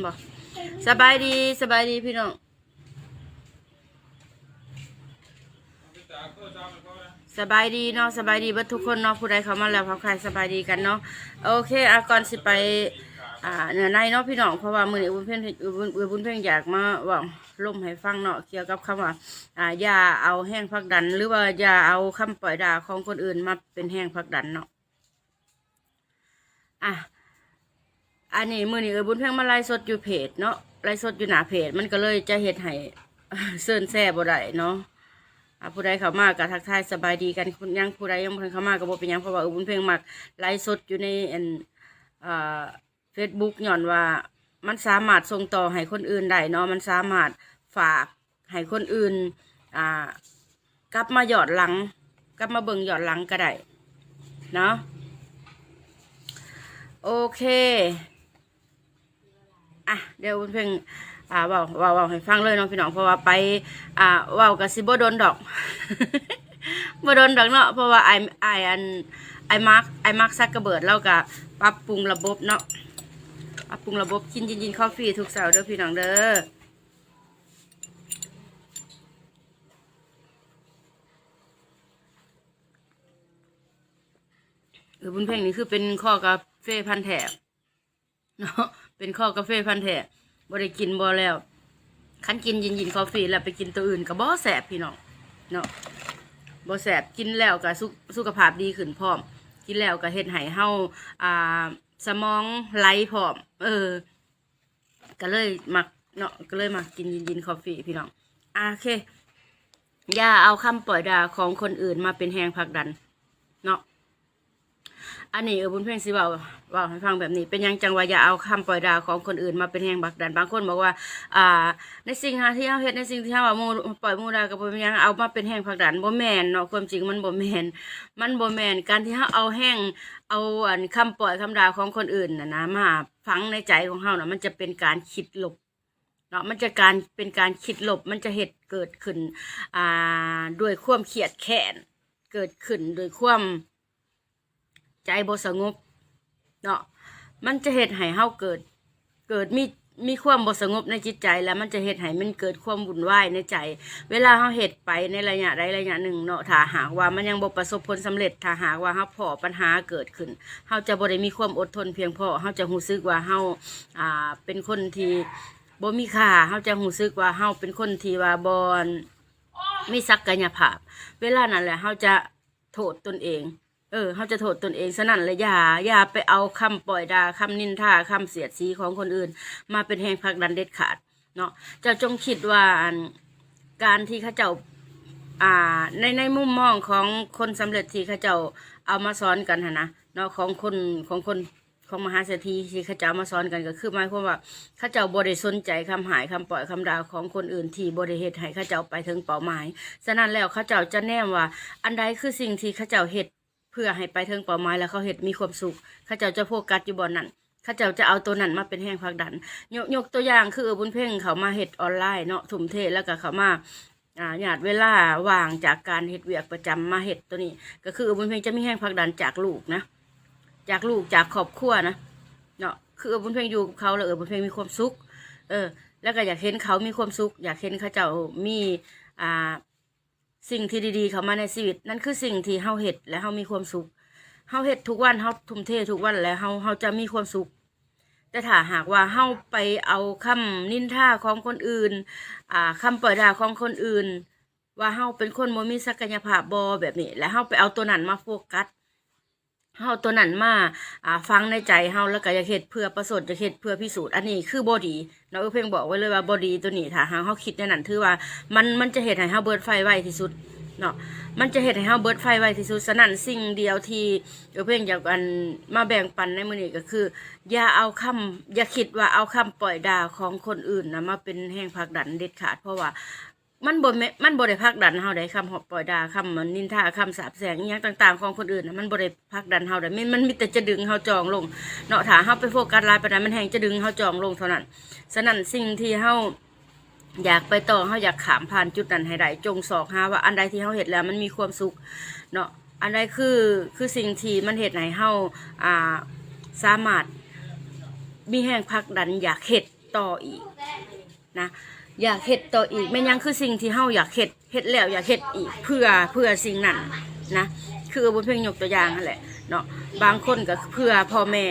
ບໍ່? ສະບາຍດີ ສະບາຍດີພີ່ນ້ອງ ສະບາຍດີເນາະ ສະບາຍດີເບິດທຸກຄົນເນາະ ຜູ້ໃດເຂົ້າມາແລ້ວທັກທາຍສະບາຍດີກັນເນາະ. ໂອເຄ ອາ ກ່ອນຊິໄປ ອາ ເນື້ອໃນເນາະພີ່ນ້ອງ ເພາະວ່າມື້ນີ້ບຸນເພັງ ບຸນ ບຸນເພັງຢາກມາເວົ້າລົມໃຫ້ຟັງເນາະ ກ່ຽວກັບຄຳວ່າ ອາ ຢ່າເອົາແຮງຜັກດັນ ຫຼືວ່າຢ່າເອົາຄຳປ້ອຍດ່າຂອງຄົນອື່ນມາເປັນແຮງຜັກດັນເນາະ. ອາ ອັນນີ້ມື້ນີ້ເອື້ອຍບຸນເພັງມາໄລຟ໌ສົດຢູ່ເພຈເນາະ ໄລຟ໌ສົດຢູ່ໜ້າເພຈ ມັນກໍເລີຍຈະເຮັດໃຫ້ເຊີນແຊບໍ່ໄດ້ເນາະ. ອາ ຜູ້ໃດເຂົ້າມາກໍທັກທາຍສະບາຍດີກັນ ຍັງຜູ້ໃດຍັງບໍ່ທັນເຂົ້າມາກໍບໍ່ເປັນຫຍັງ ເພາະວ່າເອື້ອຍບຸນເພັງມັກໄລຟ໌ສົດຢູ່ໃນອັນ ອາ ເຟສບຸກ ຍ້ອນວ່າມັນສາມາດສົ່ງຕໍ່ໃຫ້ຄົນອື່ນໄດ້ເນາະ ມັນສາມາດຝາກໃຫ້ຄົນອື່ນ ອາ ກັບມາຍ້ອນຫຼັງ ກັບມາເບິ່ງຍ້ອນຫຼັງກໍໄດ້ເນາະ. ໂອເຄ ອາ ດຽວເພິ່ນ ອາ ເວົ້າ ເວົ້າ ເວົ້າໃຫ້ຟັງເລີຍເນາະພີ່ນ້ອງ ເພາະວ່າໄປ ອາ ເວົ້າກໍຊິບໍ່ດົນດອກ ບໍ່ດົນດອກເນາະ ເພາະວ່າອ້າຍ ອ້າຍ ອັນ ອ້າຍມາກ ອ້າຍມາກ ຊັກເກີເບີດ ລາວກໍປັບປຸງລະບົບເນາະ ປັບປຸງລະບົບ ກິນ ກິນ ກິນຄອຟຟີທຸກເຊົ້າເດີພີ່ນ້ອງເດີ. ເອີ ບຸນເພັງນີ້ຄືເປັນຄໍກາເຟພັນແທ້ເນາະ ເປັນຄໍກາເຟພັນແທ້ ບໍ່ໄດ້ກິນບໍ່ແລ້ວ ຄັນກິນ ກິນ ກິນຄອຟຟີແລ້ວໄປກິນໂຕອື່ນກໍບໍ່ແຊບພີ່ນ້ອງເນາະ ບໍ່ແຊບ ກິນແລ້ວກໍສຸ ສຸຂະພາບດີຂຶ້ນພ້ອມ ກິນແລ້ວກໍເຮັດໃຫ້ເຮົາ ອ່າ ສະໝອງໄຫຼພ້ອມ ເອີ ກໍເລີຍມັກເນາະ ກໍເລີຍມັກກິນ ກິນຄອຟຟີພີ່ນ້ອງ. ອາ ໂອເຄ ຢ່າເອົາຄຳປ້ອຍດ່າຂອງຄົນອື່ນມາເປັນແຮງຜັກດັນເນາະ ອັນນີ້ ເອີ ບຸນເພັງຊິເວົ້າ ເວົ້າໃຫ້ຟັງແບບນີ້ ເປັນຫຍັງຈັ່ງວ່າຢ່າເອົາຄຳປ້ອຍດ່າຂອງຄົນອື່ນມາເປັນແຮງຜັກດັນ. ບາງຄົນບອກວ່າ ອ່າ ໃນສິ່ງທີ່ເຮົາເຮັດ ໃນສິ່ງທີ່ເຮົາເວົ້າ ໝູ່ ປ້ອຍໝູ່ດ່າກໍບໍ່ເປັນຫຍັງ ເອົາມາເປັນແຮງຜັກດັນ ບໍ່ແມ່ນເນາະ ຄວາມຈິງມັນບໍ່ແມ່ນ ມັນບໍ່ແມ່ນ ການທີ່ເຮົາເອົາແຮງ ເອົາອັນຄຳປ້ອຍຄຳດ່າຂອງຄົນອື່ນນັ້ນນະ ມາຝັງໃນໃຈຂອງເຮົານະ ມັນຈະເປັນການຄິດລົບເນາະ ມັນຈະການ ເປັນການຄິດລົບ ມັນຈະເຮັດເກີດຂຶ້ນ ອ່າ ດ້ວຍຄວາມຄຽດແຄ້ນ ເກີດຂຶ້ນໂດຍຄວາມ ໃຈບໍ່ສະຫງົບເນາະ ມັນຈະເຮັດໃຫ້ເຮົາເກີດ ເກີດມີ ມີຄວາມບໍ່ສະຫງົບໃນຈິດໃຈ ແລ້ວມັນຈະເຮັດໃຫ້ມັນເກີດຄວາມວຸ່ນວາຍໃນໃຈ ເວລາເຮົາເຮັດໄປໃນໄລຍະໃດໄລຍະໜຶ່ງເນາະ ຖ້າຫາກວ່າມັນຍັງບໍ່ປະສົບຜົນສຳເລັດ ຖ້າຫາກວ່າເຮົາພໍ້ບັນຫາເກີດຂຶ້ນ ເຮົາຈະບໍ່ໄດ້ມີຄວາມອົດທົນພຽງພໍ ເຮົາຈະຮູ້ສຶກວ່າເຮົາ ອ່າ ເປັນຄົນທີ່ບໍ່ມີຄ່າ ເຮົາຈະຮູ້ສຶກວ່າເຮົາເປັນຄົນທີ່ວ່າບໍ່ມີສັກກະຍະພາບ ເວລານັ້ນແຫຼະເຮົາຈະ ໂທດຕົນເອງ ເອີ ເຮົາຈະໂທດຕົນເອງ. ສະນັ້ນລະ ຢ່າ ຢ່າໄປເອົາຄຳປ້ອຍດ່າ ຄຳນິນທາ ຄຳສຽດສີຂອງຄົນອື່ນມາເປັນແຮງຜັກດັນເດັດຂາດເນາະ. ເຈົ້າຈົ່ງຄິດວ່າ ອັນ ການທີ່ເຂົາເຈົ້າ ອ່າ ໃນ ໃນມຸມມອງຂອງຄົນສຳເລັດທີ່ເຂົາເຈົ້າເອົາມາສອນກັນຫັ້ນນະເນາະ ຂອງຄົນ ຂອງຄົນ ຂອງມະຫາເສດຖີທີ່ເຂົາເຈົ້າເອົາມາສອນກັນ ກໍຄືໝາຍຄວາມວ່າເຂົາເຈົ້າບໍ່ໄດ້ສົນໃຈຄຳຮ້າຍ ຄຳປ້ອຍ ຄຳດ່າຂອງຄົນອື່ນທີ່ບໍ່ໄດ້ເຮັດໃຫ້ເຂົາເຈົ້າໄປເຖິງເປົ້າໝາຍ. ສະນັ້ນແລ້ວ ເຂົາເຈົ້າຈະແນມວ່າອັນໃດຄືສິ່ງທີ່ເຂົາເຈົ້າເຮັດ ເພື່ອໃຫ້ໄປເຖິງເປົ້າໝາຍ ແລ້ວເຂົາເຮັດມີຄວາມສຸກ ເຂົາເຈົ້າຈະໂຟກັສຢູ່ບ່ອນນັ້ນ ເຂົາເຈົ້າຈະເອົາໂຕນັ້ນມາເປັນແຮງຜັກດັນ. ຍົກ ຍົກຕົວຢ່າງຄື ເອື້ອຍບຸນເພັງເຂົ້າມາເຮັດອອນລາຍເນາະ ທຸ່ມເທ ແລ້ວກໍເຂົ້າມາ ອາ ຫຍາດເວລາວ່າງຈາກການເຮັດວຽກປະຈຳມາເຮັດໂຕນີ້ ກໍຄື ເອື້ອຍບຸນເພັງຈະມີແຮງຜັກດັນຈາກລູກນະ ຈາກລູກ ຈາກຄອບຄົວນະເນາະ ຄື ເອື້ອຍບຸນເພັງຢູ່ກັບເຂົາ ແລ້ວ ເອື້ອຍບຸນເພັງມີຄວາມສຸກ ເອີ ແລ້ວກໍຢາກເຫັນເຂົາມີຄວາມສຸກ ຢາກເຫັນເຂົາເຈົ້າມີ ອາ ສິ່ງທີ່ດີໆເຂົ້າມາໃນຊີວິດ ນັ້ນຄືສິ່ງທີ່ເຮົາເຮັດ ແລະ ເຮົາມີຄວາມສຸກ. ເຮົາເຮັດທຸກວັນ ເຮົາທຸ່ມເທທຸກວັນ ແລະ ເຮົາ ເຮົາຈະມີຄວາມສຸກ. ແຕ່ຖ້າຫາກວ່າເຮົາໄປເອົາຄຳນິນທາຂອງຄົນອື່ນ ອາ ຄຳປ້ອຍດ່າຂອງຄົນອື່ນ ວ່າເຮົາເປັນຄົນບໍ່ມີສັກກະຍະພາບບໍ ແບບນີ້ ແລະ ເຮົາໄປເອົາໂຕນັ້ນມາໂຟກັສ ເຮົາເອົາໂຕນັ້ນມາ ອາ ຝັງໃນໃຈເຮົາ ແລ້ວກໍຢາກເຮັດເພື່ອປະຊົດ ຢາກເຮັດເພື່ອພິສູດ ອັນນີ້ຄືບໍ່ດີເນາະ. ເອື້ອຍເພັງບອກໄວ້ເລີຍວ່າບໍ່ດີໂຕນີ້ ຖ້າຫາກເຮົາຄິດແນວນັ້ນ ຖືວ່າມັນ ມັນຈະເຮັດໃຫ້ເຮົາເບີດໄຟໄວທີ່ສຸດເນາະ ມັນຈະເຮັດໃຫ້ເຮົາເບີດໄຟໄວທີ່ສຸດ. ສະນັ້ນ ສິ່ງດຽວທີ່ເອື້ອຍເພັງຢາກ ອັນ ມາແບ່ງປັນໃນມື້ນີ້ກໍຄື ຢ່າເອົາຄຳ ຢ່າຄິດວ່າເອົາຄຳປ້ອຍດ່າຂອງຄົນອື່ນນະມາເປັນແຮງຜັກດັນເດັດຂາດ ເພາະວ່າ ມັນບໍ່ແມ່ນ ມັນບໍ່ໄດ້ຜັກດັນເຮົາໃດ ຄຳປ້ອຍດ່າ ຄຳນິນທາ ຄຳສາບແຊ່ງອີ່ຫຍັງຕ່າງໆຂອງຄົນອື່ນນະ ມັນບໍ່ໄດ້ຜັກດັນເຮົາໃດ ມັນ ມັນມີແຕ່ຈະດຶງເຮົາຈ່ອງລົງເນາະ. ຖ້າເຮົາໄປໂຟກັສຫຼາຍປານໃດ ມັນແຮ່ງຈະດຶງເຮົາຈ່ອງລົງເທົ່ານັ້ນ. ສະນັ້ນ ສິ່ງທີ່ເຮົາຢາກໄປຕໍ່ ເຮົາຢາກຂ້າມຜ່ານຈຸດນັ້ນໃຫ້ໄດ້ ຈົ່ງຊອກຫາວ່າອັນໃດທີ່ເຮົາເຮັດແລ້ວມັນມີຄວາມສຸກເນາະ ອັນໃດຄື ຄືສິ່ງທີ່ມັນເຮັດໃຫ້ເຮົາ ອ່າ ສາມາດມີແຮງຜັກດັນຢາກເຮັດ ຕໍ່ອີກນະ ຢາກເຮັດຕໍ່ອີກ. ແມ່ນຫຍັງຄືສິ່ງທີ່ເຮົາຢາກເຮັດ ເຮັດແລ້ວຢາກເຮັດອີກ ເພື່ອ ເພື່ອສິ່ງນັ້ນນະ. ຄືບຸນເພັງຍົກຕົວຢ່າງຫັ້ນແຫຼະເນາະ, ບາງຄົນກໍເພື່ອພໍ່ແມ່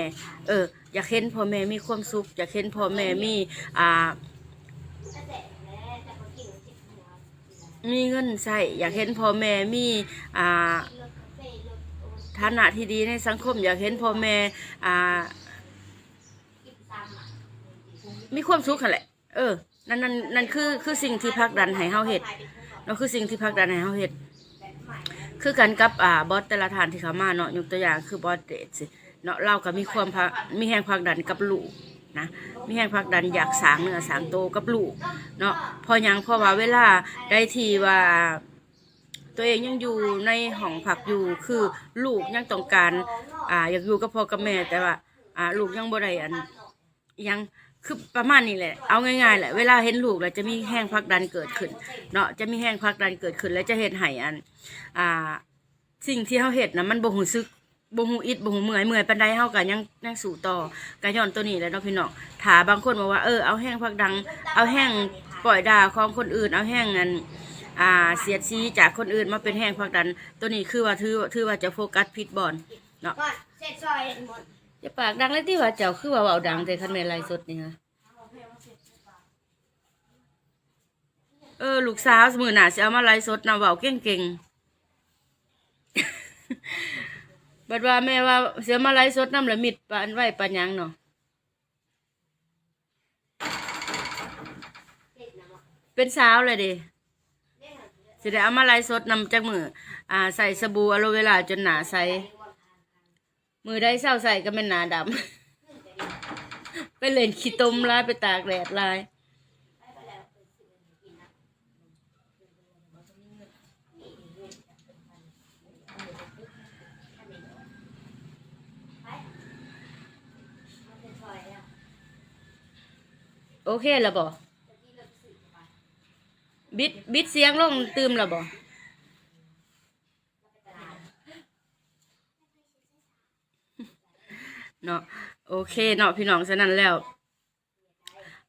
ເອີ ຢາກເຫັນພໍ່ແມ່ມີຄວາມສຸກ, ຢາກເຫັນພໍ່ແມ່ມີ ອ່າ ມີເງິນໃຊ້, ຢາກເຫັນພໍ່ແມ່ມີ ອ່າ ຖານະທີ່ດີໃນສັງຄົມ, ຢາກເຫັນພໍ່ແມ່ ອ່າ ມີຄວາມສຸກຫັ້ນແຫຼະ. ເອີ ນັ້ນ ນັ້ນ ນັ້ນຄື ຄືສິ່ງທີ່ຜັກດັນໃຫ້ເຮົາເຮັດເນາະ, ຄືສິ່ງທີ່ຜັກດັນໃຫ້ເຮົາເຮັດ. ຄືກັນກັບ ອ່າ ບອສແຕ່ລະທ່ານທີ່ເຂົ້າມາເນາະ, ຍົກຕົວຢ່າງຄືບອສເດດຊີ້ເນາະ, ລາວກໍມີຄວາມ ມີແຮງຜັກດັນກັບລູກນະ, ມີແຮງຜັກດັນຢາກສ້າງເນື້ອສ້າງໂຕກັບລູກເນາະ. ເພາະຫຍັງ? ເພາະວ່າເວລາໃດທີ່ວ່າຕົວເອງຍັງຢູ່ໃນຫ້ອງພັກຢູ່ ຄືລູກຍັງຕ້ອງການ ອ່າ ຢາກຢູ່ກັບພໍ່ກັບແມ່, ແຕ່ວ່າ ອ່າ ລູກຍັງບໍ່ໄດ້ອັນ ອີຫຍັງ ຄືປະມານນີ້ແຫຼະ. ເອົາງ່າຍໆແຫຼະ ເວລາເຫັນລູກແລ້ວຈະມີແຮງຜັກດັນເກີດຂຶ້ນເນາະ, ຈະມີແຮງຜັກດັນເກີດຂຶ້ນ ແລ້ວຈະເຮັດໃຫ້ອັນ ອ່າ ສິ່ງທີ່ເຮົາເຮັດນະ ມັນບໍ່ຮູ້ສຶກ ບໍ່ຮູ້ອິດ ບໍ່ຮູ້ເມື່ອຍ, ເມື່ອຍປານໃດເຮົາກໍຍັງ ຍັງສູ້ຕໍ່. ກໍຍ້ອນໂຕນີ້ແຫຼະເນາະພີ່ນ້ອງ. ຖ້າບາງຄົນບອກວ່າ ເອີ ເອົາແຮງຜັກດັນ ເອົາແຮງປ້ອຍດ່າຂອງຄົນອື່ນ ເອົາແຮງອັນ ອ່າ ສຽດສີຈາກຄົນອື່ນມາເປັນແຮງຜັກດັນ, ໂຕນີ້ຄືວ່າ ຖື ຖືວ່າຈະໂຟກັສຜິດບ່ອນເນາະ. ຢ່າປາກດັງເລີຍຕິ ວ່າເຈົ້າຄືວ່າເວົ້າດັງແທ້ ຄັນແມ່ນໄລຟ໌ສົດນີ້ຫະ. ເອີ ລູກສາວມື້ໜ້າຊິເອົາມາໄລຟ໌ສົດນຳ ເວົ້າເກັ່ງໆ. ບັດວ່າແມ່ວ່າຊິເອົາມາໄລຟ໌ສົດນຳ ລະມິດປານໄວ້ປານຫຍັງເນາະ. ເປັນສາວແລ້ວເດ້ ຊິໄດ້ເອົາມາໄລຟ໌ສົດນຳຈັກມື້. ອ່າ ໃຊ້ສະບູອາໂລເວລາຈົນໜ້າໃສ. ມື້ໃດເຊົາໃຊ້ກໍແມ່ນໜ້າດຳ ໄປຫຼິ້ນຂີ້ຕົມຫຼາຍ ໄປຕາກແດດຫຼາຍ. ໂອເຄແລ້ວບໍ່? ບິດ ບິດສຽງລົງຕື່ມແລ້ວບໍ່? ເນາະ ໂອເຄເນາະພີ່ນ້ອງ. ສະນັ້ນແລ້ວ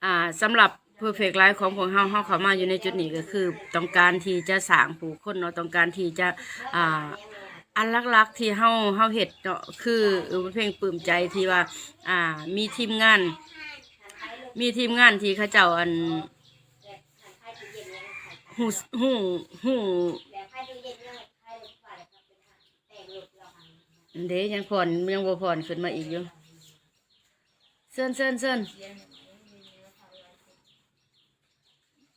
ອ່າ ສຳລັບ Perfect Life ຂອງພວກເຮົາ ເຮົາເຂົ້າມາຢູ່ໃນຈຸດນີ້ກໍຄືຕ້ອງການທີ່ຈະສ້າງຜູ້ຄົນເນາະ, ຕ້ອງການທີ່ຈະ ອ່າ ອັນຫຼັກໆທີ່ເຮົາ ເຮົາເຮັດເນາະ ຄືເພງປຶ້ມໃຈທີ່ວ່າ ອ່າ ມີທີມງານ ມີທີມງານທີ່ເຂົາເຈົ້າ ອັນ ຮູ້ ຮູ້ ຮູ້ ອັນເດ ຍັງຜ່ອນ ຍັງບໍ່ຜ່ອນຂຶ້ນມາອີກຢູ່. ເຊີນ ເຊີນ ເຊີນ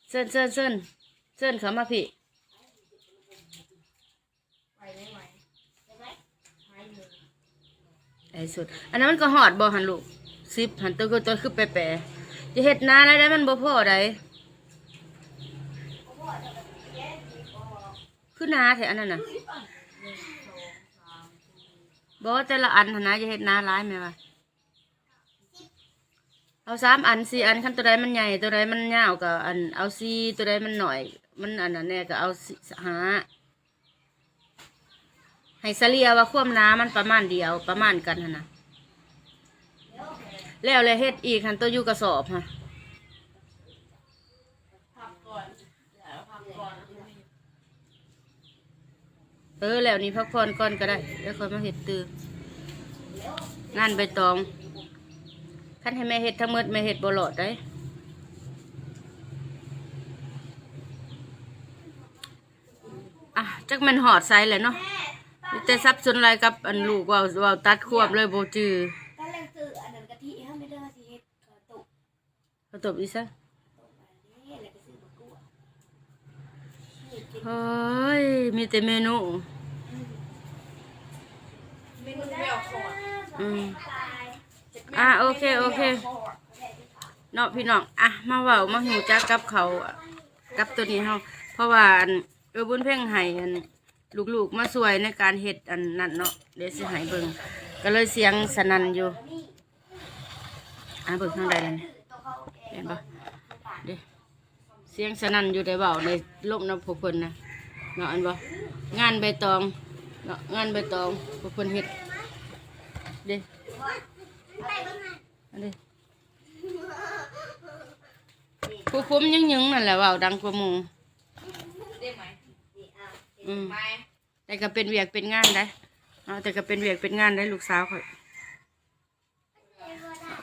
ເຊີນ ເຊີນ ເຊີນ ເຊີນເຂົ້າມາພີ້. ໄອ້ສຸດ ອັນນັ້ນມັນກໍຮອດບໍ່ຫັ້ນລູກ? ສິບຫັ້ນ ຕົວ ຕົວຄືແປໆ ຈະເຮັດໜາໄດ້ ໄດ້ມັນບໍ່ພໍໃດ. ຄືໜາແທ້ອັນນັ້ນນະ. ບໍ່ ແຕ່ລະອັນຫັ້ນນະ ຢ່າເຮັດໜາຫຼາຍແມ່ວ່າ. ເອົາສາມອັນ ສີ່ອັນ ຄັນຕົວໃດມັນໃຫຍ່ ຕົວໃດມັນຍາວກໍອັນ ເອົາສີ່ ຕົວໃດມັນໜ້ອຍ ມັນອັນນັ້ນແດ່ກໍເອົາຫ້າ ໃຫ້ສະເລ່ຍວ່າຄວາມໜາມັນປະມານດຽວ ປະມານກັນຫັ້ນນະ. ແລ້ວແຫຼະເຮັດອີກຫັ້ນ ຕົວຢູ່ກະສອບຫັ້ນ. ເອີ ແລ້ວນີ້ພັກຜ່ອນກ່ອນກໍໄດ້ ແລ້ວຄ່ອຍມາເຮັດຕື່ມ. ງານໃບຕອງ ຄັນໃຫ້ແມ່ເຮັດທັງໝົດ ແມ່ເຮັດບໍ່ລອດໃດ. ອ່ະ ຈັກແມ່ນຮອດໃສແຫຼະເນາະ, ມີແຕ່ສັບສົນຫຼາຍກັບອັນລູກເວົ້າ ເວົ້າຕັດຄວາມເລີຍບໍ່ຈື່. ຕອນແລງຊື້ອັນນັ້ນກະທິໃຫ້ເຮົາແມ່ເດີ ຊິເຮັດເຂົ້າຕົ້ມ. ເຂົ້າຕົ້ມອີກຊະ. ໂອ້ຍ ມີແຕ່ເມນູ ເມນູແມວຄອດ. ອືມ ອ່າ ໂອເຄ ໂອເຄເນາະພີ່ນ້ອງ. ອ່ະ ມາເວົ້າ ມາຮູ້ຈັກກັບເຂົາ ກັບໂຕນີ້ເຮົາ ເພາະວ່າອັນ ເອີ ບຸນເພັງໃຫ້ອັນ ລູກໆມາຊ່ວຍໃນການເຮັດອັນນັ້ນເນາະ. ດຽວຊິໃຫ້ເບິ່ງ ກໍເລີຍສຽງສະໜັ່ນຢູ່. ອ່າ ເບິ່ງທາງໃດນັ້ນ ເຫັນບໍ່? ເດ້ ສຽງສະໜັ່ນຢູ່ ໄດ້ເວົ້າໄດ້ລົມນຳພວກເພິ່ນນະເນາະ. ອັນບໍ່ ງານໃບຕອງເນາະ ງານໃບຕອງ ພວກເພິ່ນເຮັດເດ້ ອັນເດ້. ໂອ້ ຜູ້ຄຸມຍຶງໆ ນັ້ນແຫຼະ ເວົ້າດັງກວ່າໝູ່. ອືມ ແຕ່ກໍເປັນວຽກເປັນງານໄດ໋ເນາະ ແຕ່ກໍເປັນວຽກເປັນງານໄດ໋ ລູກສາວຂ້ອຍ.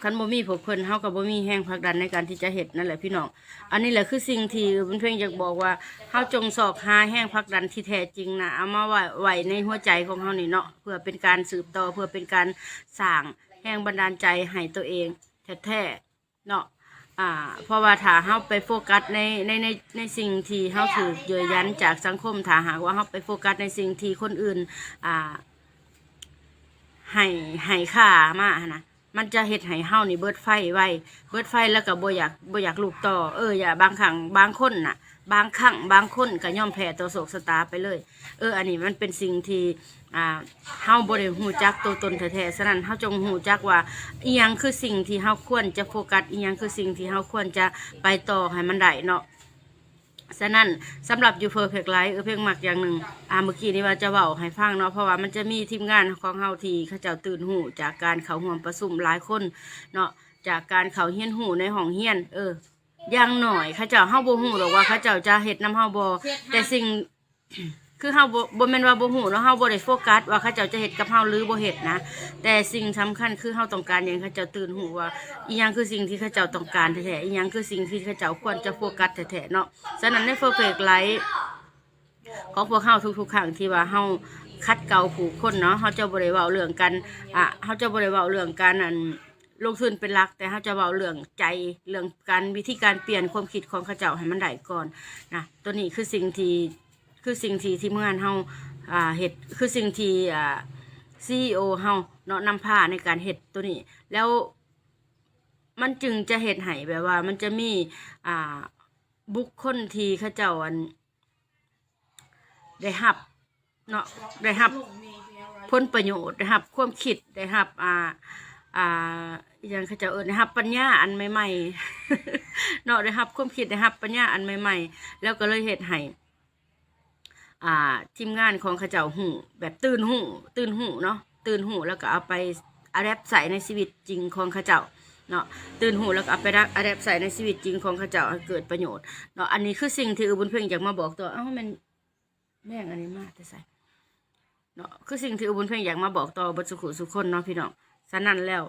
ຄັນບໍ່ມີພວກເພິ່ນ ເຮົາກໍບໍ່ມີແຮງຜັກດັນໃນການທີ່ຈະເຮັດນັ້ນແຫຼະພີ່ນ້ອງ. ອັນນີ້ແຫຼະຄືສິ່ງທີ່ບຸນເພັງຢາກບອກວ່າ ເຮົາຈົ່ງຊອກຫາແຮງຜັກດັນທີ່ແທ້ຈິງນະ ເອົາມາໄວ້ ໄວ້ໃນຫົວໃຈຂອງເຮົານີ້ເນາະ ເພື່ອເປັນການສືບຕໍ່ ເພື່ອເປັນການສ້າງແຮງບັນດານໃຈໃຫ້ຕົວເອງແທ້ໆ ເນາະ. ອາ ເພາະວ່າຖ້າເຮົາໄປໂຟກັສໃນ ໃນ ໃນ ໃນສິ່ງທີ່ເຮົາຖືກເຍີ້ອຢັນຈາກສັງຄົມ, ຖ້າຫາກວ່າເຮົາໄປໂຟກັສໃນສິ່ງທີ່ຄົນອື່ນ ອາ ໃຫ້ ໃຫ້ຄ່າມາຫັ້ນນະ, ມັນຈະເຮັດໃຫ້ເຮົານີ້ເບິດໄຟໄວ, ເບິດໄຟແລ້ວກໍບໍ່ຢາກ ບໍ່ຢາກລຸກຕໍ່. ເອີ ຢ່າ ບາງຄັ້ງບາງຄົນນະ ບາງຄັ້ງບາງຄົນກໍຍອມແພ້ຕໍ່ໂຊກຊະຕາໄປເລີຍ. ເອີ ອັນນີ້ມັນເປັນສິ່ງທີ່ ອ່າ ເຮົາບໍ່ໄດ້ຮູ້ຈັກຕົວຕົນແທ້ໆ. ສະນັ້ນ ເຮົາຈົ່ງຮູ້ຈັກວ່າ ອີ່ຫຍັງຄືສິ່ງທີ່ເຮົາຄວນຈະໂຟກັສ, ອີ່ຫຍັງຄືສິ່ງທີ່ເຮົາຄວນຈະໄປຕໍ່ໃຫ້ມັນໄດ້ເນາະ. ສະນັ້ນ ສຳລັບຢູ່ Perfect Life ເອື້ອຍເພັງມັກຢ່າງໜຶ່ງ ອ່າ ເມື່ອກີ້ນີ້ວ່າຈະເວົ້າໃຫ້ຟັງເນາະ, ເພາະວ່າມັນຈະມີທີມງານຂອງເຮົາທີ່ເຂົາເຈົ້າຕື່ນຮູ້ຈາກການເຂົ້າຮ່ວມປະຊຸມຫຼາຍຄົນເນາະ, ຈາກການເຂົ້າຮຽນຮູ້ໃນຫ້ອງຮຽນ. ເອີ ຢ່າງໜ້ອຍເຂົາເຈົ້າ ເຮົາບໍ່ຮູ້ດອກວ່າເຂົາເຈົ້າຈະເຮັດນຳເຮົາບໍ່, ແຕ່ສິ່ງ ຄືເຮົາບໍ່ ບໍ່ແມ່ນວ່າບໍ່ຮູ້ເນາະ, ເຮົາບໍ່ໄດ້ໂຟກັສວ່າເຂົາເຈົ້າຈະເຮັດກັບເຮົາຫຼືບໍ່ເຮັດນະ, ແຕ່ສິ່ງສຳຄັນຄືເຮົາຕ້ອງການຫຍັງ, ເຂົາເຈົ້າຕື່ນຮູ້ວ່າອີ່ຫຍັງຄືສິ່ງທີ່ເຂົາເຈົ້າຕ້ອງການແທ້ໆ, ອີ່ຫຍັງຄືສິ່ງທີ່ເຂົາເຈົ້າຄວນຈະໂຟກັສແທ້ໆເນາະ. ສະນັ້ນໃນ Perfect Life ຂອງພວກເຮົາ ທຸກໆຄັ້ງທີ່ວ່າເຮົາຂັດເກົາຜູ້ຄົນເນາະ, ເຮົາຈະບໍ່ໄດ້ເວົ້າເລື່ອງການ ອ່າ ເຮົາຈະບໍ່ໄດ້ເວົ້າເລື່ອງການ ອັນ ລົງທຶນເປັນຫຼັກ, ແຕ່ເຮົາຈະເວົ້າເລື່ອງໃຈ ເລື່ອງການ ວິທີການປ່ຽນຄວາມຄິດຂອງເຂົາເຈົ້າໃຫ້ມັນໄດ້ກ່ອນນະ. ໂຕນີ້ຄືສິ່ງທີ່ ຄືສິ່ງທີ່ທີມງານເຮົາ ອ່າ ເຮັດ, ຄືສິ່ງທີ່ ອ່າ ຊີອີໂອເຮົາເນາະ ນຳພາໃນການເຮັດໂຕນີ້, ແລ້ວມັນຈຶ່ງຈະເຮັດໃຫ້ແບບວ່າມັນຈະມີ ອ່າ ບຸກຄົນທີ່ເຂົາເຈົ້າ ອັນ ໄດ້ຮັບເນາະ ໄດ້ຮັບຜົນປະໂຫຍດ, ໄດ້ຮັບຄວາມຄິດ, ໄດ້ຮັບ ອ່າ ອ່າ ອີ່ຫຍັງເຂົາເຈົ້າເອີ້ນ, ໄດ້ຮັບປັນຍາອັນໃໝ່ໆເນາະ, ໄດ້ຮັບຄວາມຄິດ ໄດ້ຮັບປັນຍາອັນໃໝ່ໆ, ແລ້ວກໍເລີຍເຮັດໃຫ້ ອ່າ ທີມງານຂອງເຂົາເຈົ້າຮູ້ ແບບຕື່ນຮູ້ ຕື່ນຮູ້ເນາະ, ຕື່ນຮູ້ແລ້ວກໍເອົາໄປ adapt ໃສ່ໃນຊີວິດຈິງຂອງເຂົາເຈົ້າເນາະ, ຕື່ນຮູ້ແລ້ວກໍເອົາໄປ adapt ໃສ່ໃນຊີວິດຈິງຂອງເຂົາເຈົ້າໃຫ້ເກີດປະໂຫຍດເນາະ. ອັນນີ້ຄືສິ່ງທີ່ເອື້ອຍບຸນເພັງຢາກມາບອກຕໍ່. ເອົ້າ ແມ່ນແມງອັນນີ້ມາແຕ່ໃສເນາະ? ຄືສິ່ງທີ່ເອື້ອຍບຸນເພັງຢາກມາບອກຕໍ່ເບິດສູ່ຜູ້ສູ່ຄົນເນາະພີ່ນ້ອງ. ສະນັ້ນແລ້ວ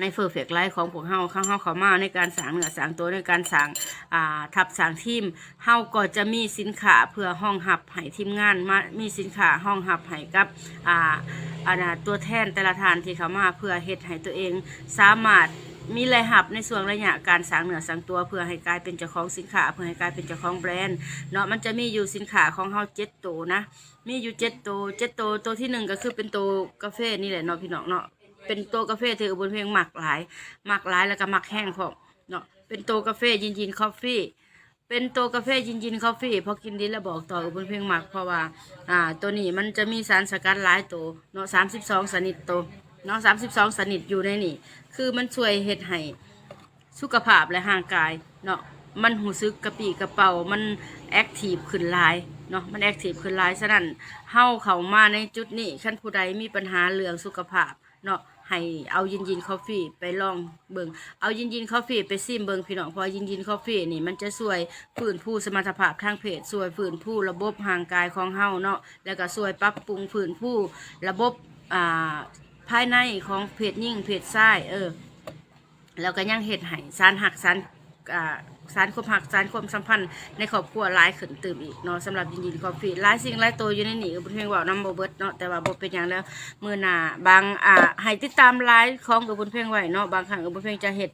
ໃນ Perfect Life ຂອງພວກເຮົາ ເຮົາ ເຮົາເຂົ້າມາໃນການສ້າງເນື້ອສ້າງຕົວ ໃນການສ້າງ ອ່າ ທັບສ້າງທີມ, ເຮົາກໍຈະມີສິນຄ້າເພື່ອຮອງຮັບໃຫ້ທີມງານ ມາ ມີສິນຄ້າຮອງຮັບໃຫ້ກັບ ອ່າ ອັນນ່າ ຕົວແທນແຕ່ລະທ່ານທີ່ເຂົ້າມາ ເພື່ອເຮັດໃຫ້ຕົວເອງສາມາດມີລາຍຮັບໃນຊ່ວງໄລຍະການສ້າງເນື້ອສ້າງຕົວ ເພື່ອໃຫ້ກາຍເປັນເຈົ້າຂອງສິນຄ້າ ເພື່ອໃຫ້ກາຍເປັນເຈົ້າຂອງແບຣນເນາະ. ມັນຈະມີຢູ່ສິນຄ້າຂອງເຮົາເຈັດໂຕນະ, ມີຢູ່ເຈັດໂຕ ເຈັດໂຕ. ໂຕທີໜຶ່ງກໍຄືເປັນໂຕກາເຟນີ້ແຫຼະເນາະ ພີ່ນ້ອງເນາະ. ເປັນໂຕກາເຟທີ່ເອື້ອຍບຸນເພັງມັກຫຼາຍ ມັກຫຼາຍ ແລ້ວກໍມັກແຮງພ້ອມເນາະ. ເປັນໂຕກາເຟ Yin Yin Coffee ເປັນໂຕກາເຟ Yin Yin Coffee ພໍກິນດີແລ້ວບອກຕໍ່ ເອື້ອຍບຸນເພັງມັກ ເພາະວ່າ ອ່າ ໂຕນີ້ມັນຈະມີສານສະກັດຫຼາຍໂຕເນາະ ສາມສິບສອງຊະນິດໂຕເນາະ ສາມສິບສອງຊະນິດຢູ່ໃນນີ້ ຄືມັນຊ່ວຍເຮັດໃຫ້ສຸຂະພາບ ແລະ ຮ່າງກາຍເນາະ ມັນຮູ້ສຶກກະປີ້ກະເປົາ ມັນແອັກທີບຂຶ້ນຫຼາຍເນາະ ມັນແອັກທີບຂຶ້ນຫຼາຍ. ສະນັ້ນ ເຮົາເຂົ້າມາໃນຈຸດນີ້ ຄັນຜູ້ໃດມີບັນຫາເລື່ອງສຸຂະພາບ ເນາະ ໃຫ້ເອົາ Yin Yin Coffee ໄປລອງເບິ່ງ ເອົາ Yin Yin Coffee ໄປຊີມເບິ່ງພີ່ນ້ອງ ເພາະວ່າ Yin Yin Coffee ນີ້ມັນຈະຊ່ວຍຟື້ນຟູສະມັດຖະພາບທາງເພດ ຊ່ວຍຟື້ນຟູລະບົບຮ່າງກາຍຂອງເຮົາເນາະ ແລ້ວກໍຊ່ວຍປັບປຸງຟື້ນຟູລະບົບ ອ່າ ພາຍໃນຂອງເພດຍິງເພດຊາຍ ເອີ ແລ້ວກໍຍັງເຮັດໃຫ້ສານຮັກສານ ອ່າ ສານຄວາມຮັກ ສານຄວາມສຳພັນໃນຄອບຄົວຫຼາຍຂຶ້ນຕື່ມອີກເນາະ. ສຳລັບ Yin Yin Coffee ຫຼາຍສິ່ງຫຼາຍໂຕຢູ່ໃນນີ້ ເອື້ອຍບຸນເພັງເວົ້ານຳບໍ່ເບິດເນາະ ແຕ່ວ່າບໍ່ເປັນຫຍັງແລ້ວ ມື້ໜ້າບາງ ອ່າ ໃຫ້ຕິດຕາມລາຍຂອງເອື້ອຍບຸນເພັງໄວ້ເນາະ. ບາງຄັ້ງເອື້ອຍບຸນເພັງຈະເຮັດ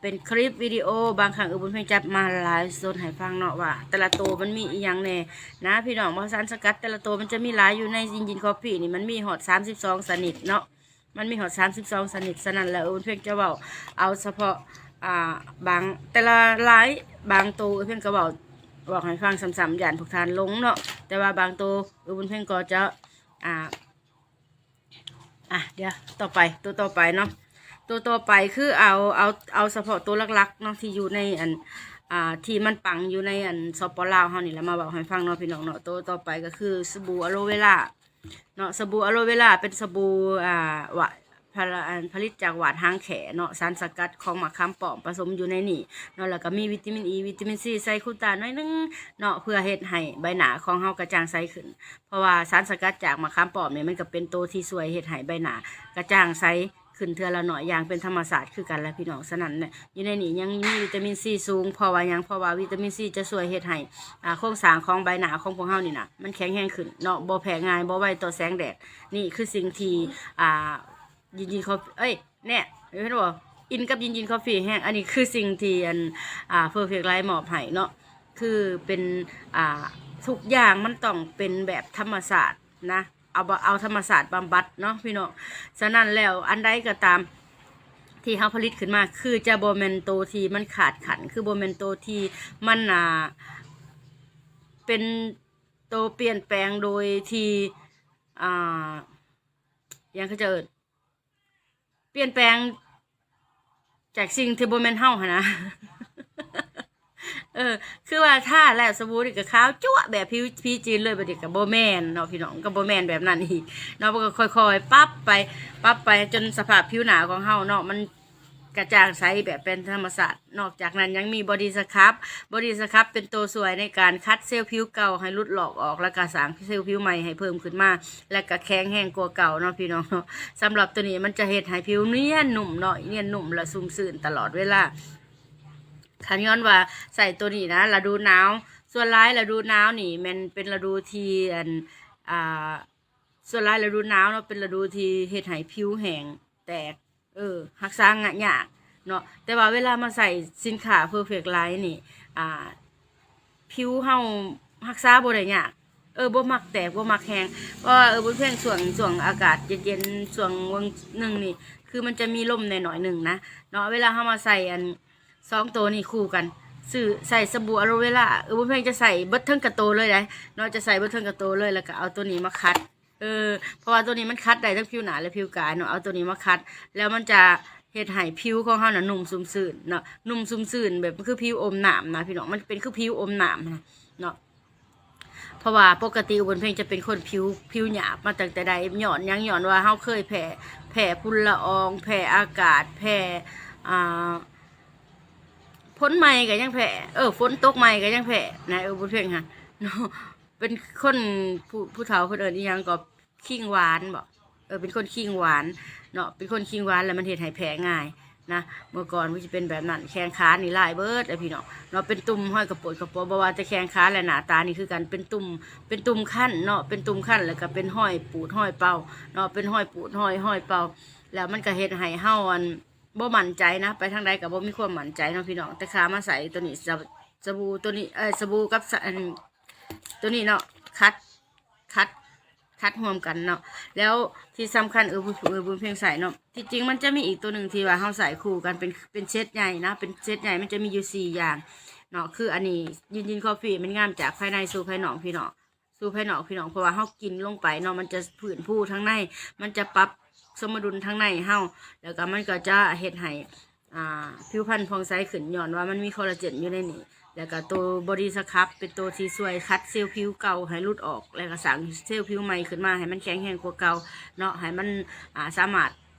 ເປັນຄລິບວິດີໂອ ບາງຄັ້ງເອື້ອຍບຸນເພັງຈະມາໄລຟ໌ສົດໃຫ້ຟັງເນາະ ວ່າແຕ່ລະໂຕມັນມີອີ່ຫຍັງແດ່ນະ ພີ່ນ້ອງ. ວ່າສານສະກັດແຕ່ລະໂຕມັນຈະມີຫຼາຍຢູ່ໃນ Yin Yin Coffee ນີ້ ມັນມີຮອດສາມສິບສອງຊະນິດເນາະ ມັນມີຮອດສາມສິບສອງຊະນິດ. ສະນັ້ນແລ້ວ ເອື້ອຍບຸນເພັງຈະເວົ້າເອົາສະເພາະ ອ່າ ບາງ ແຕ່ລະລາຍ ບາງໂຕ ເອື້ອຍເພັງກໍເວົ້າ ເວົ້າໃຫ້ຟັງຊ້ຳໆ ຢ້ານພວກທ່ານຫຼົງເນາະ. ແຕ່ວ່າບາງໂຕ ເອື້ອຍບຸນເພັງກໍຈະ ອ່າ ອ່ະ ດຽວຕໍ່ໄປ ໂຕຕໍ່ໄປເນາະ ໂຕຕໍ່ໄປຄືເອົາ ເອົາ ເອົາສະເພາະໂຕຫຼັກໆເນາະ ທີ່ຢູ່ໃນອັນ ອ່າ ທີ່ມັນປັງຢູ່ໃນອັນ ສປປ ລາວເຮົານີ້ແຫຼະ ມາເວົ້າໃຫ້ຟັງເນາະ ພີ່ນ້ອງເນາະ. ໂຕຕໍ່ໄປກໍຄືສະບູອາໂລເວລາ ເນາະ ສະບູອາໂລເວລາເປັນສະບູ ອ່າ ວະ ຜະລະ ອັນ ຜະລິດຈາກຫວາດຫາງແຂ້ເນາະ, ສານສະກັດຂອງໝາກຂາມປ້ອມປະສົມຢູ່ໃນນີ້ເນາະ, ແລ້ວກໍມີວິຕາມິນອີ ວິຕາມິນຊີ ໃສ່ຄູຕາໜ້ອຍໜຶ່ງເນາະ ເພື່ອເຮັດໃຫ້ໃບໜ້າຂອງເຮົາກະຈ່າງໃສຂຶ້ນ. ເພາະວ່າສານສະກັດຈາກໝາກຂາມປ້ອມນີ້ ມັນກໍເປັນໂຕທີ່ຊ່ວຍເຮັດໃຫ້ໃບໜ້າກະຈ່າງໃສຂຶ້ນເທື່ອລະໜ້ອຍຢ່າງເປັນທຳມະຊາດຄືກັນແຫຼະພີ່ນ້ອງ. ສະນັ້ນ ຢູ່ໃນນີ້ຍັງມີວິຕາມິນຊີສູງ. ເພາະວ່າຫຍັງ? ເພາະວ່າວິຕາມິນຊີຈະຊ່ວຍເຮັດໃຫ້ ອ່າ ໂຄງສ້າງຂອງໃບໜ້າຂອງພວກເຮົານີ້ນະ ມັນແຂງແຮງຂຶ້ນເນາະ, ບໍ່ແພ້ງ່າຍ ບໍ່ໄວຕໍ່ແສງແດດ. ນີ້ຄືສິ່ງທີ່ ອ່າ ຍິນໆ ຄອບ ເອີຍ ແນ່ ເຫັນບໍ່? ອິນກັບຍິນໆ ຄອບຟີແຮງ. ອັນນີ້ຄືສິ່ງທີ່ ອັນ ອ່າ ເພີເຟັກໄລມອບໃຫ້ເນາະ, ຄືເປັນ ອ່າ ທຸກຢ່າງມັນຕ້ອງເປັນແບບທຳມະຊາດນະ, ເອົາ ເອົາທຳມະຊາດບຳບັດເນາະພີ່ນ້ອງ. ສະນັ້ນແລ້ວ ອັນໃດກໍຕາມທີ່ເຮົາຜະລິດຂຶ້ນມາ ຄືຈະບໍ່ແມ່ນໂຕທີ່ມັນຂາດຂັນ, ຄືບໍ່ແມ່ນໂຕທີ່ມັນ ອ່າ ເປັນໂຕປ່ຽນແປງໂດຍທີ່ ອ່າ ຫຍັງເຂົາເຈົ້າເອີ້ນ ປ່ຽນແປງຈາກສິ່ງທີ່ບໍ່ແມ່ນເຮົາຫັ້ນນະ. ເອີ ຄືວ່າທາແລ້ວສະບູນີ້ກໍຂາວຈັ້ວະແບບຜິວ ຜີຈີນເລີຍ, ບັດນີ້ກໍບໍ່ແມ່ນເນາະພີ່ນ້ອງ, ກໍບໍ່ແມ່ນແບບນັ້ນອີກເນາະ. ມັນກໍຄ່ອຍໆປັບໄປ ປັບໄປຈົນສະພາບຜິວໜ້າຂອງເຮົາເນາະ ມັນກະຈ່າງໃສແບບເປັນທຳມະຊາດ. ນອກຈາກນັ້ນຍັງມີ Body Scrub, Body Scrub ເປັນໂຕຊ່ວຍໃນການຂັດເຊວຜິວເກົ່າໃຫ້ຫຼຸດລອກອອກ ແລ້ວກະສ້າງເຊວຜິວໃໝ່ໃຫ້ເພີ່ມຂຶ້ນມາ ແລ້ວກະແຂງແຮງກວ່າເກົ່າເນາະພີ່ນ້ອງເນາະ. ສຳລັບໂຕນີ້ມັນຈະເຮັດໃຫ້ຜິວນຽນນຸ້ມເນາະ, ນຽນນຸ້ມ ແລະ ຊຸ່ມຊື່ນຕະຫຼອດເວລາ. ຄັນຍ້ອນວ່າໃຊ້ໂຕນີ້ນະ ລະດູໜາວ, ສ່ວນຫຼາຍລະດູໜາວນີ້ແມ່ນເປັນລະດູທີ່ ອັນ ອ່າ ສ່ວນຫຼາຍລະດູໜາວເນາະ ເປັນລະດູທີ່ເຮັດໃຫ້ຜິວແຫ້ງແຕກ ເອີ ຮັກສາງະຍາກເນາະ. ແຕ່ວ່າເວລາມາໃຊ້ສິນຄ້າ Perfect Line ນີ້ ອ່າ ຜິວເຮົາຮັກສາບໍ່ໄດ້ຍາກ, ເອີ ບໍ່ມັກແຕກ ບໍ່ມັກແຫ້ງ. ເພາະວ່າ ເອີ ບຸນເພັງ ຊ່ວງ ຊ່ວງອາກາດເຢັນໆ ຊ່ວງວງໜຶ່ງນີ້ ຄືມັນຈະມີລົມແດ່ໜ້ອຍໜຶ່ງນະເນາະ. ເວລາເຮົາມາໃສ່ ອັນ ສອງໂຕນີ້ຄູ່ກັນ ຊື້ ໃສ່ສະບູອາໂລເວລາ, ເອີ ບຸນເພັງຈະໃສ່ເບິດເທິງກະໂຕເລີຍໃດ໋ເນາະ, ຈະໃສ່ເບິດເທິງກະໂຕເລີຍ ແລ້ວກໍເອົາໂຕນີ້ມາຂັດ ເອີ ເພາະວ່າໂຕນີ້ມັນຂັດໄດ້ທັງຜິວໜ້າ ແລະ ຜິວກາຍເນາະ. ເອົາໂຕນີ້ມາຂັດ ແລ້ວມັນຈະເຮັດໃຫ້ຜິວຂອງເຮົານະນຸ້ມຊຸ່ມຊື່ນເນາະ, ນຸ້ມຊຸ່ມຊື່ນແບບຄືຜິວອົມນ້ຳນະພີ່ນ້ອງ, ມັນເປັນຄືຜິວອົມນ້ຳນະເນາະ. ເພາະວ່າປົກກະຕິອຸບົນເພັງຈະເປັນຄົນຜິວ ຜິວຫຍາບມາຕັ້ງແຕ່ໃດ. ຍ້ອນຫຍັງ? ຍ້ອນວ່າເຮົາເຄີຍແພ້ ແພ້ຝຸ່ນລະອອງ ແພ້ອາກາດ ແພ້ ອ່າ ຝົນໃໝ່ກໍຍັງແພ້, ເອີ ຝົນຕົກໃໝ່ກໍຍັງແພ້ນະ ອຸບົນເພັງຫັ້ນເນາະ. ເປັນຄົນ ຜູ້ ຜູ້ເຖົ້າເພິ່ນເອີ້ນອີ່ຫຍັງກໍ ຄີງຫວານບໍ? ເອີ ເປັນຄົນຄີງຫວານເນາະ, ເປັນຄົນຄີງຫວານ ແລ້ວມັນເຮັດໃຫ້ແພ້ງ່າຍນະ. ເມື່ອກ່ອນມັນຈະເປັນແບບນັ້ນ, ແຂ້ງຂານີ້ລາຍເບີດແຫຼະພີ່ນ້ອງເນາະ, ເປັນຕຸ່ມຮອຍກະປົດກະປົວ. ບໍ່ວ່າແຕ່ແຂ້ງຂາ ແລະ ໜ້າຕານີ້ຄືກັນ, ເປັນຕຸ່ມ ເປັນຕຸ່ມຄັນເນາະ, ເປັນຕຸ່ມຄັນ ແລ້ວກໍເປັນຮອຍປູດຮອຍເປົາເນາະ, ເປັນຮອຍປູດຮອຍ ຮອຍເປົາ. ແລ້ວມັນກໍເຮັດໃຫ້ເຮົາ ອັນ ບໍ່ໝັ້ນໃຈນະ, ໄປທາງໃດກໍບໍ່ມີຄວາມໝັ້ນໃຈເນາະພີ່ນ້ອງ. ແຕ່ຂ້າມາໃຊ້ໂຕນີ້ ສະ ສະບູໂຕນີ້ ເອີ ສະບູກັບ ສະ ອັນ ໂຕນີ້ເນາະ ຂັດ ຂັດ ຂັດຮ່ວມກັນເນາະ. ແລ້ວທີ່ສຳຄັນ ເອີ ບຸນ ເອີ ບຸນເພັງໃຊ້ເນາະ, ທີ່ຈິງມັນຈະມີອີກໂຕໜຶ່ງທີ່ວ່າເຮົາໃຊ້ຄູ່ກັນ ເປັນ ເປັນເຊັດໃຫຍ່ນະ, ເປັນເຊັດໃຫຍ່ ມັນຈະມີຢູ່ສີ່ຢ່າງເນາະ. ຄືອັນນີ້ ຍິນໆ ຄອບຟີ ມັນງາມຈາກພາຍໃນສູ່ພາຍນອກພີ່ນ້ອງ ສູ່ພາຍນອກພີ່ນ້ອງ, ເພາະວ່າເຮົາກິນລົງໄປເນາະ ມັນຈະຟື້ນຟູທາງໃນ, ມັນຈະປັບສົມດຸນທາງໃນເຮົາ, ແລ້ວກໍມັນກໍຈະເຮັດໃຫ້ ອ່າ ຜິວພັນຜ່ອງໃສຂຶ້ນ ຍ້ອນວ່າມັນມີຄໍລາເຈນຢູ່ໃນນີ້. ແລ້ວກໍໂຕ Body Scrub ເປັນໂຕທີ່ຊ່ວຍຂັດເຊວຜິວເກົ່າໃຫ້ຫຼຸດອອກ ແລ້ວກໍສ້າງເຊວຜິວໃໝ່ຂຶ້ນມາໃຫ້ມັນແຂງແຮງກວ່າເກົ່າເນາະ, ໃຫ້ມັນ ອ່າ ສາມາດ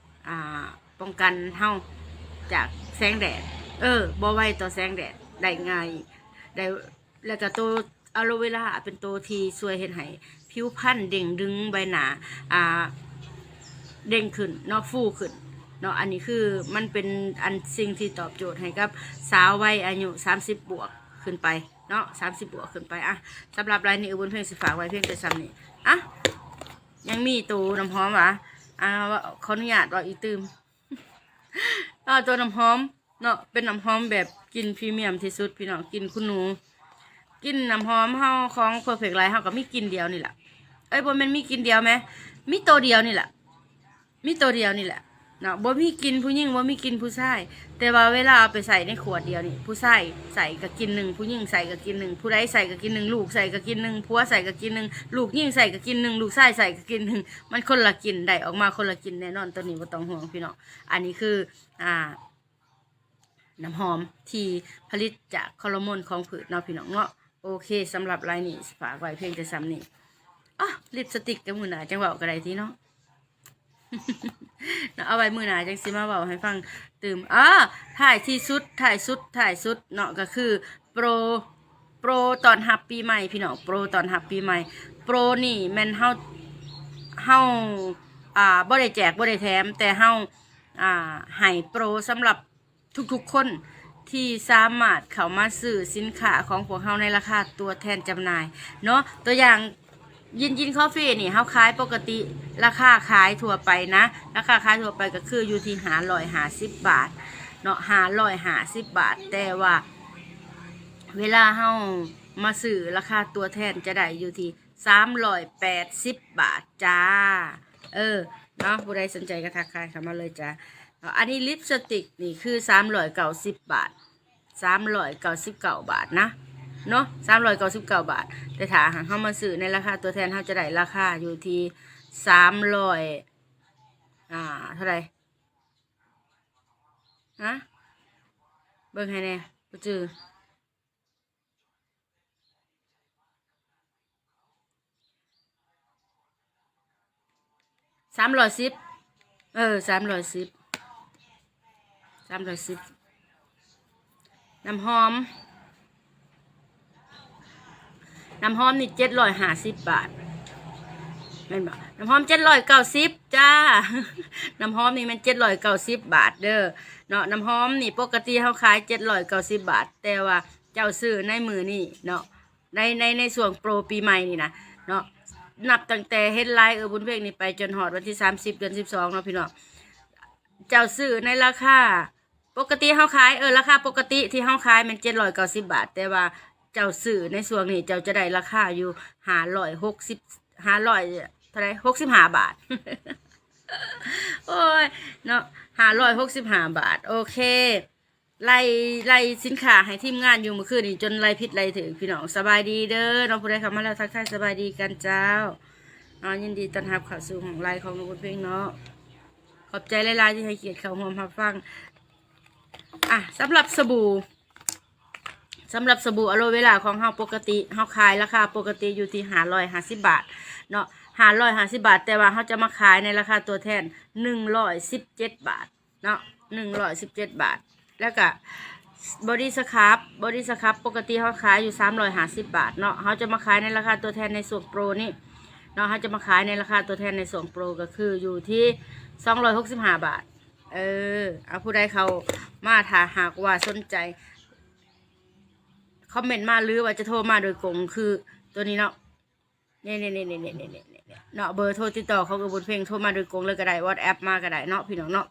ອ່າ ປ້ອງກັນເຮົາຈາກແສງແດດ, ເອີ ບໍ່ໄວຕໍ່ແສງແດດໄດ້ງ່າຍ ໄດ້ ແລ້ວກໍໂຕອາໂລເວລາເປັນໂຕທີ່ຊ່ວຍເຮັດໃຫ້ຜິວພັນເດັ່ງດຶງ ໃບໜ້າ ອ່າ ເດັ່ງຂຶ້ນເນາະ ຟູຂຶ້ນເນາະ. ອັນນີ້ຄືມັນເປັນອັນ ສິ່ງທີ່ຕອບໂຈດໃຫ້ກັບສາວໄວອາຍຸສາມສິບບວກຂຶ້ນໄປເນາະ, ສາມສິບບວກຂຶ້ນໄປ. ອ່ະ ສຳລັບລາຍນີ້ ເອື້ອຍບຸນເພັງຊິຝາກໄວ້ພຽງແຕ່ສ່ຳນີ້. ອ່ະ ຍັງມີໂຕນ້ຳຫອມຫວາ? ອ່າ ຂໍອະນຸຍາດເວົ້າອີກຕື່ມ. ອ່າ ໂຕນ້ຳຫອມເນາະ ເປັນນ້ຳຫອມແບບກິ່ນພຣີມຽມທີ່ສຸດພີ່ນ້ອງ, ກິ່ນຄຸນໜູ. ກິ່ນນ້ຳຫອມເຮົາຂອງ Perfect Line ເຮົາກໍມີກິ່ນດຽວນີ້ລະ, ເອີຍ ບໍ່ແມ່ນມີກິ່ນດຽວແມ, ມີໂຕດຽວນີ້ລະ, ມີໂຕດຽວນີ້ແຫຼະເນາະ. ບໍ່ມີກິ່ນຜູ້ຍິງ ບໍ່ມີກິ່ນຜູ້ຊາຍ, ແຕ່ວ່າເວລາເອົາໄປໃສ່ໃນຂວດດຽວນີ້ ຜູ້ຊາຍໃສ່ກໍກິ່ນໜຶ່ງ, ຜູ້ຍິງໃສ່ກໍກິ່ນໜຶ່ງ, ຜູ້ໃດໃສ່ກໍກິ່ນໜຶ່ງ, ລູກໃສ່ກໍກິ່ນໜຶ່ງ, ຜົວໃສ່ກໍກິ່ນໜຶ່ງ, ລູກຍິງໃສ່ກໍກິ່ນໜຶ່ງ, ລູກຊາຍໃສ່ກໍກິ່ນໜຶ່ງ. ມັນຄົນລະກິ່ນ, ໄດ້ອອກມາຄົນລະກິ່ນແນ່ນອນ, ໂຕນີ້ບໍ່ຕ້ອງຫ່ວງພີ່ນ້ອງ. ອັນນີ້ຄື ອ່າ ນ້ຳຫອມທີ່ຜະລິດຈາກຮໍໂມນຂອງພືດເນາະ ພີ່ນ້ອງເນາະ. ໂອເຄ ສຳລັບລາຍນີ້ຝາກໄວ້ພຽງແຕ່ສ່ຳນີ້. ອໍ ລິບສະຕິກກັບມື້ໜ້າຈັ່ງເວົ້າກໍໄດ້ຕິເນາະ. ເນາະ ເອົາໄວ້ມື້ໜ້າຈັ່ງຊິມາເວົ້າໃຫ້ຟັງຕື່ມ. ເອີ ທ້າຍທີ່ສຸດ ທ້າຍສຸດ ທ້າຍສຸດເນາະ ກໍຄືໂປຣ ໂປຣຕ້ອນຮັບປີໃໝ່ພີ່ນ້ອງ ໂປຣຕ້ອນຮັບປີໃໝ່. ໂປຣນີ້ແມ່ນເຮົາ ເຮົາ ອ່າ ບໍ່ໄດ້ແຈກ ບໍ່ໄດ້ແຖມ ແຕ່ເຮົາ ອ່າ ໃຫ້ໂປຣສຳລັບ ທຸກໆຄົນທີ່ສາມາດເຂົ້າມາຊື້ສິນຄ້າຂອງພວກເຮົາໃນລາຄາຕົວແທນຈຳໜ່າຍເນາະ. ຕົວຢ່າງ ຢິນຢິນຄອຟຟີນີ້ ເຮົາຂາຍປົກກະຕິ ລາຄາຂາຍທົ່ວໄປນະ ລາຄາຂາຍທົ່ວໄປກໍຄືຢູ່ທີ່ຫ້າຮ້ອຍຫ້າສິບບາດເນາະ ຫ້າຮ້ອຍຫ້າສິບບາດ. ແຕ່ວ່າເວລາເຮົາມາຊື້ລາຄາຕົວແທນຈະໄດ້ຢູ່ທີ່ ສາມຮ້ອຍແປດສິບບາດຈ້າ. ເອີ ເນາະ ຜູ້ໃດສົນໃຈກໍທັກທາຍເຂົ້າມາເລີຍຈ້າ. ເນາະ ອັນນີ້ລິບສະຕິກນີ້ຄືສາມຮ້ອຍເກົ້າສິບບາດ ສາມຮ້ອຍເກົ້າສິບເກົ້າບາດນະ ເນາະ ສາມຮ້ອຍເກົ້າສິບເກົ້າບາດ. ແຕ່ຖ້າຫາກເຮົາມາຊື້ໃນລາຄາຕົວແທນ ເຮົາຈະໄດ້ລາຄາຢູ່ທີ່ສາມຮ້ອຍ ອ່າ ເທົ່າໃດ ຮະ ເບິ່ງໃຫ້ແດ່ ບໍ່ຈື່. ສາມຮ້ອຍສິບ ເອີ ສາມຮ້ອຍສິບ ສາມຮ້ອຍສິບ. ນ້ຳຫອມ ນ້ຳຫອມນີ້ເຈັດຮ້ອຍຫ້າສິບບາດ ແມ່ນບໍ່? ນ້ຳຫອມເຈັດຮ້ອຍເກົ້າສິບຈ້າ ນ້ຳຫອມນີ້ແມ່ນເຈັດຮ້ອຍເກົ້າສິບບາດເດີເນາະ. ນ້ຳຫອມນີ້ປົກກະຕິເຮົາຂາຍເຈັດຮ້ອຍເກົ້າສິບບາດ ແຕ່ວ່າ ເຈົ້າຊື້ໃນມື້ນີ້ເນາະ ໃນ ໃນ ໃນຊ່ວງໂປຣປີໃໝ່ນີ້ນະເນາະ ນັບຕັ້ງແຕ່ເຫັນໄລຟ໌ເອື້ອຍບຸນເພັງນີ້ໄປຈົນຮອດວັນທີສາມສິບ ເດືອນສິບສອງເນາະພີ່ນ້ອງ. ເຈົ້າຊື້ໃນລາຄາປົກກະຕິເຮົາຂາຍ ເອີ ລາຄາປົກກະຕິທີ່ເຮົາຂາຍແມ່ນເຈັດຮ້ອຍເກົ້າສິບບາດ ແຕ່ວ່າເຈົ້າຊື້ໃນຊ່ວງນີ້ ເຈົ້າຈະໄດ້ລາຄາຢູ່ຫ້າຮ້ອຍຫົກສິບ ຫ້າຮ້ອຍເທົ່າໃດ ຫົກສິບຫ້າບາດ ໂອ້ຍ ເນາະ ຫ້າຮ້ອຍຫົກສິບຫ້າບາດ. ໂອເຄ ໄລ່ ໄລ່ສິນຄ້າໃຫ້ທີມງານຢູ່ມື້ຄືນນີ້ ຈົນໄລ່ຜິດໄລ່ຖືກພີ່ນ້ອງ. ສະບາຍດີເດີເນາະ ຜູ້ໃດເຂົ້າມາແລ້ວທັກທາຍສະບາຍດີກັນເຈົ້າເນາະ. ຍິນດີຕ້ອນຮັບເຂົ້າສູ່ຫ້ອງໄລຟ໌ຂອງນ້ອງບຸນເພັງເນາະ ຂອບໃຈຫຼາຍໆທີ່ໃຫ້ກຽດເຂົ້າຮ່ວມຮັບຟັງ. ອ່ະ ສຳລັບສະບູ ສຳລັບສະບູອາໂລເວລາຂອງເຮົາ ປົກກະຕິເຮົາຂາຍລາຄາປົກກະຕິຢູ່ທີ່ຫ້າຮ້ອຍຫ້າສິບບາດເນາະ ຫ້າຮ້ອຍຫ້າສິບບາດ ແຕ່ວ່າເຮົາຈະມາຂາຍໃນລາຄາຕົວແທນໜຶ່ງຮ້ອຍສິບເຈັດບາດ ເນາະ ໜຶ່ງຮ້ອຍສິບເຈັດບາດ. ແລ້ວກະ Body Scrub Body Scrub ປົກກະຕິເຮົາຂາຍຢູ່ສາມຮ້ອຍຫ້າສິບບາດເນາະ ເຮົາຈະມາຂາຍໃນລາຄາຕົວແທນໃນຊ່ວງໂປຣນີ້ເນາະ ເຮົາຈະມາຂາຍໃນລາຄາຕົວແທນໃນຊ່ວງໂປຣ ກໍຄືຢູ່ທີ່ສອງຮ້ອຍຫົກສິບຫ້າບາດ. ເອີ ເອົາ ຜູ້ໃດເຂົ້າມາ ຖ້າຫາກວ່າສົນໃຈ ຄອມເມັນມາ ຫຼືວ່າຈະໂທມາໂດຍກົງ ຄືຕົວນີ້ເນາະ ນີ້ໆໆໆເນາະ ເບີໂທຕິດຕໍ່ຂອງເອື້ອຍບຸນເພັງ ໂທມາໂດຍກົງເລີຍກໍໄດ້ WhatsApp ມາກໍໄດ້ເນາະ ພີ່ນ້ອງເນາະ.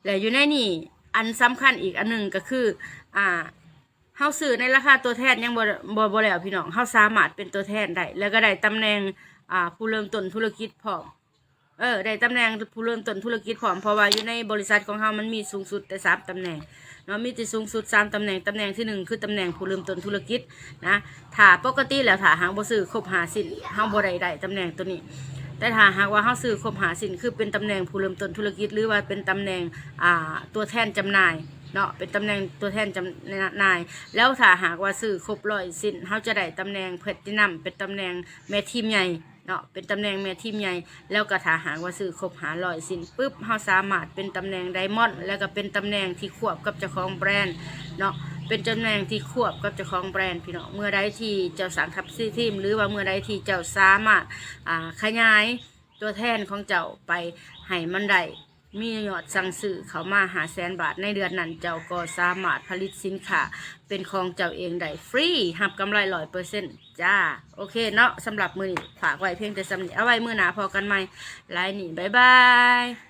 ແລະຢູ່ໃນນີ້ ອັນສຳຄັນອີກອັນໜຶ່ງກໍຄື ອ່າ ເຮົາຊື້ໃນລາຄາຕົວແທນຍັງບໍ່ ບໍ່ ບໍ່ແລ້ວພີ່ນ້ອງ ເຮົາສາມາດເປັນຕົວແທນໄດ້ ແລ້ວກໍໄດ້ຕຳແໜ່ງ ອ່າ ຜູ້ເລີ່ມຕົ້ນທຸລະກິດພ້ອມ ເອີ ໄດ້ຕຳແໜ່ງຜູ້ເລີ່ມຕົ້ນທຸລະກິດພ້ອມ ເພາະວ່າຢູ່ໃນບໍລິສັດຂອງເຮົາມັນມີສູງສຸດແຕ່ສາມຕຳແໜ່ງເນາະ ມີແຕ່ສູງສຸດສາມຕຳແໜ່ງ. ຕຳແໜ່ງທີໜຶ່ງຄືຕຳແໜ່ງຜູ້ເລີ່ມຕົ້ນທຸລະກິດນະ ຖ້າປົກກະຕິແລ້ວ ຖ້າຫາກບໍ່ຊື້ຄົບຫ້າຊິ້ນ ເຮົາບໍ່ໄດ້ ໄດ້ຕຳແໜ່ງຕົວນີ້. ແຕ່ຖ້າຫາກວ່າເຮົາຊື້ຄົບຫ້າຊິ້ນ ຄືເປັນຕຳແໜ່ງຜູ້ເລີ່ມຕົ້ນທຸລະກິດ ຫຼືວ່າເປັນຕຳແໜ່ງ ອ່າ ຕົວແທນຈຳໜ່າຍເນາະ ເປັນຕຳແໜ່ງຕົວແທນຈຳໜ່າຍ ແລ້ວຖ້າຫາກວ່າຊື້ຄົບຮ້ອຍຊິ້ນ ເຮົາຈະໄດ້ຕຳແໜ່ງແພລັດຕິນຳ ເປັນຕຳແໜ່ງແມ່ທີມໃຫຍ່ ເນາະ ເປັນຕຳແໜ່ງແມ່ທີມໃຫຍ່. ແລ້ວກໍຖ້າຫາກວ່າຊື້ຄົບຫ້າຮ້ອຍຊິ້ນປຶບ ເຮົາສາມາດເປັນຕຳແໜ່ງໄດມອນ ແລ້ວກໍເປັນຕຳແໜ່ງທີ່ຄວບກັບເຈົ້າຂອງແບຣນເນາະ ເປັນຕຳແໜ່ງທີ່ຄວບກັບເຈົ້າຂອງແບຣນ ພີ່ນ້ອງ. ເມື່ອໃດທີ່ເຈົ້າສ້າງທັບທີມ ຫຼືວ່າເມື່ອໃດທີ່ເຈົ້າສາມາດ ອ່າ ຂະຫຍາຍຕົວແທນຂອງເຈົ້າໄປໃຫ້ມັນໄດ້ ມີຍອດສັ່ງຊື້ເຂົ້າມາຫ້າແສນບາດໃນເດືອນນັ້ນ ເຈົ້າກໍສາມາດຜະລິດສິນຄ້າເປັນຂອງເຈົ້າເອງໄດ້ຟຣີ ຮັບກຳໄລຮ້ອຍເປີເຊັນຈ້າ. ໂອເຄເນາະ ສຳລັບມື້ນີ້ຝາກໄວ້ພຽງແຕ່ສ່ຳນີ້ ເອົາໄວ້ມື້ໜ້າພໍ້ກັນໃໝ່. ລາຍນີ້ ບາຍບາຍ.